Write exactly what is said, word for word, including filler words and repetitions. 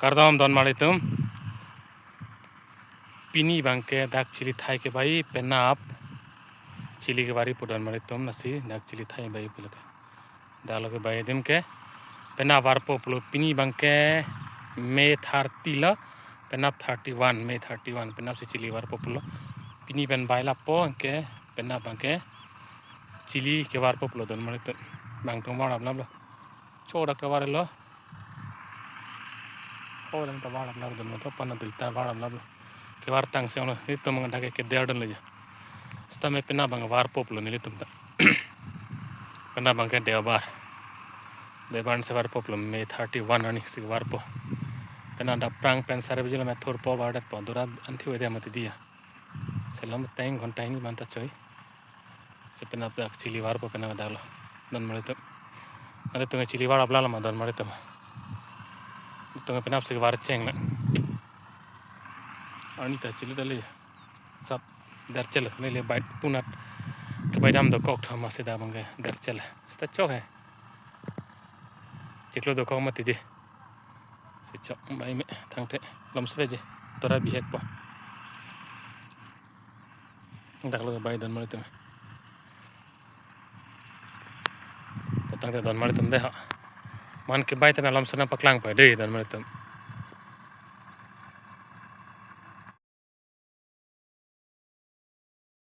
Kardom donmar atum. Pini abangke dak chili thai kebai penap chili kevari po donmar atum, lasi dak chili thai bai pulo ke. Dak lo kebai adim ke penap varpo pulo, pini abangke May thirty lo, penap thirty-one, May thirty-one, penap si chili varpo pulo. Pini pen bai lapo ke penap abangke chili kevarpo pulo donmar atum. Bang tong var aplap lo. Cho dak kevar lo. Oh, dak ta var aplap donmar atum, pana tu ita var aplap lo. Kevar tang si ong lo, itum abang dak ke keder dun lo ja. Sitame penap abang varpo pulo nelitum ta. Penap abangke Deobar. Deobar si varpo pulo, May thirty-one arni si varpo. Penap dak aphrang pen sarbijil me thurpo, vardetpo, dura anthi vede mati dia. Selam teng ghonta hini banta choi. Si penap dak chili varpo penap dak lo donmar atum. Nanglitum chili var aplap lo ma donmar atum? Itum penap si var cheng na. Arni ta chili dali. Sap derchel le le bai punat kebai dam dokok tho, ma si dak abangke derchel. Sita chok he. Chiklo dokok mati di. Si chok bai me thangte lom sre je. Tora bihek po. Dak lo kebai donmar atum. Tangte donmar atum de ha. Man kebai tena lom sre paklang pa de donmar atum.